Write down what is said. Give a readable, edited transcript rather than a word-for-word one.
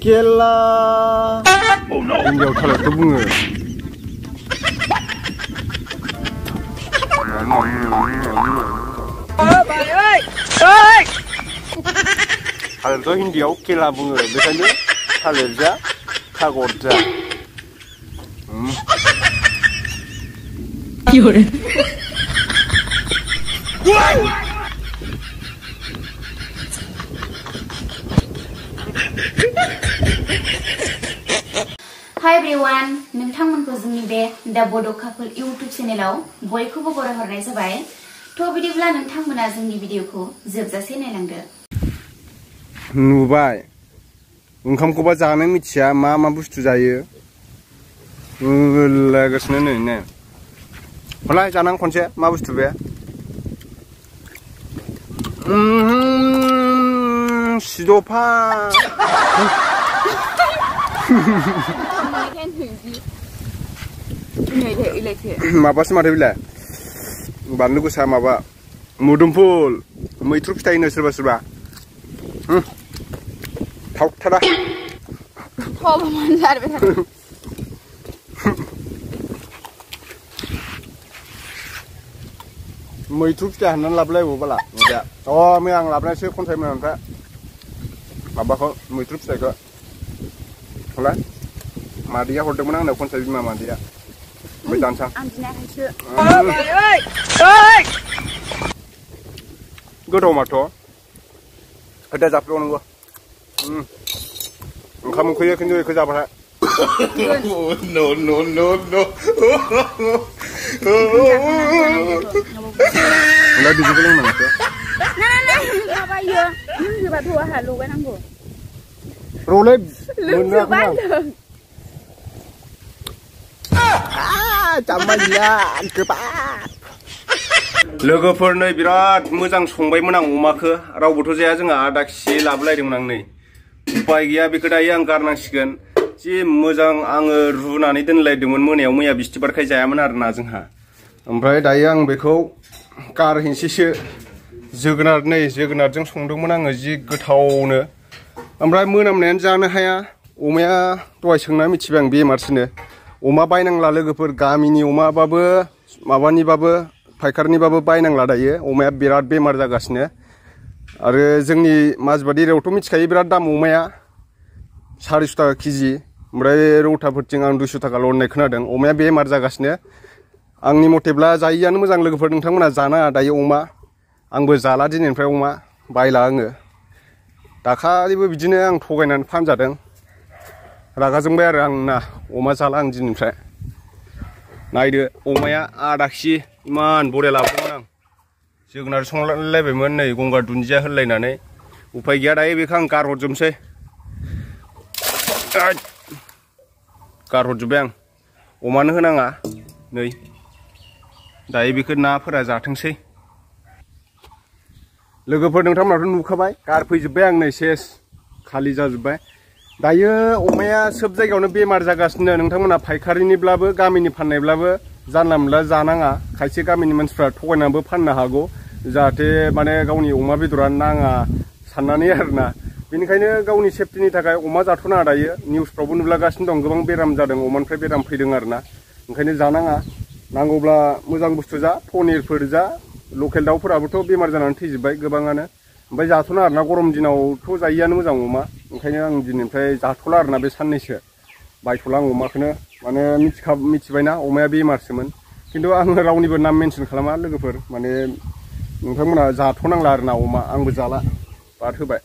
केला हिन्दियाव थालिरखौ बुङो थालिरखौ हिन्दियाव केला बुङो बेखायनो थालिर जा खागज जा Hi everyone, नोंथांमोनखौ जोंनि बे दा बड' कापल इउट्युब चेनेलाव बयखौबो बरायहरनाय जाबाय। थ' बिदिब्ला नोंथांमोना जोंनि भिडिअखौ जोबजासे नायलांदो। नुबाय ओंखामखौबा जानो मिथिया मा मा बुस्थु जायो गोलागासिनो नै हलाय जानां खनसे मा बुस्थु बे सिदफा माबासो माथो बिलाय बानलु गोसा माबा मोदोमफुल मैथ्रु फिथाइ होनो सोरबा सोरबा थावथारा मैथ्रु फिथाइ हाननानै लाबोलायबाव बाला मैया आं लाबोनायसो खन्थाइमोन ओमफ्राय माबाखौ मैथ्रु फिथाइखौ हलाय मादैया हरदोंमोन आंनो खन्थाइ बिमा मादैया ओमफ्राय जानसां गोथाव माथ' होदा जाफ्लेबावनांगौ ओंखाम उखैयो खिन्थु बेखौ जाबाथाय ओमफ्राय बिदिखौ लोंनांगौ रौलै मोननो लोगोफोर नै बिराद मोजां संबायमोन आं अमाखौ रावबोथ' जाया जोंहा आदा केजि लाबोलायदोंमोन आं नै उपाय गैया बेखौ दायो आं गारनांसिगोन जि मोजां आङो रुनानै दोनलायदोंमोन मोनायाव मैया बिस्थिबारखाय जायामोन आरोना जोंहा ओमफ्राय दायो आं बेखौ गारहैनोसैसो जोगोनारजों संदोंमोन आङो जि गोथावनो ओमफ्राय मोनामनायानो जानो हाया अमाया दहाय सोंना मिथिबाय आं बेमारसोनो अमा बायनांला लोगोफोर गामिनि अमाबाबो माबानिबाबो फायखारनिबाबो बायनांला दायो अमाया बिराद बेमार जागासिनो आरो जोंनि माजबाद एरियायावथ' मिथिखायो बिराद दाम अमाया 400 थाखा केजि ओमफ्राय रौताफोरथिं आं 200 थाखाल' होननाय खोनादों अमाया बेमार जागासिनो आंनि मथेब्ला जायियानो मोजां लोगोफोर नोंथांमोना जानाङा दायो अमा आंबो जाला दिनैनिफ्राय अमा बायला आङो दाखालिबो बिदिनो आं थगायनानै फानजादों रागा जोंबाय आरो आंना अमा जाला आं दिनैनिफ्राय नायदो अमाया आदा केजि इमान बरिया लाबोदोंमोन आं जोगोनार संलायलायबायमोन नै गंगार दुन्दिया होलायनानै उपाय गैया दायो बेखौ आं गारहरजोबनोसै गारहरजोब्बाय आं अमानो होनाङा नै दायो बेखौ नाफोरा जाथोंसै लोगोफोर नोंथांमोनाथ' नुखाबाय गारफैजोब्बाय आं नै सेस खालि जाजोब्बाय दायो अमाया सोब जायगायावनो बेमार जागासिनो नोंथांमोना फायखारिनिब्लाबो गामिनि फाननायब्लाबो जानला मोनला जानाङा खायसे गामिनि मानसिफ्रा थगायनानैबो फाननो हागौ जाहाथे माने गावनि अमा बेदरा नाङा साननानै आरोना बेनिखायनो गावनि सेफटिनि थाखाय अमा जाथ'नाङा दायो निउसफ्रावबो नुलागासिनो दं गोबां बेराम जादों अमानिफ्राय बेराम फैदों आरोना ओंखायनो जानाङा नांगौब्ला मोजां बुस्थु जा पनिरफोर जा लकेल दाउफोराबोथ' बेमार जानानै थैजोब्बाय गोबाङानो ओमफ्राय जाथ'नाङा आरोना गरम दिनावथ' जायियानो मोजां अमा ओंखायनो आं दिनैनिफ्राय जाथ'ला आरोना बे साननैसो बायथ'ला आं अमाखौनो माने मिथिबायना अमाया बेमारसोमोन खिन्थु आङो रावनिबो नाम मेनसन खालामा लोगोफोर माने नोंथांमोना जाथ'नांला आरोना अमा आंबो जाला बाद होबाय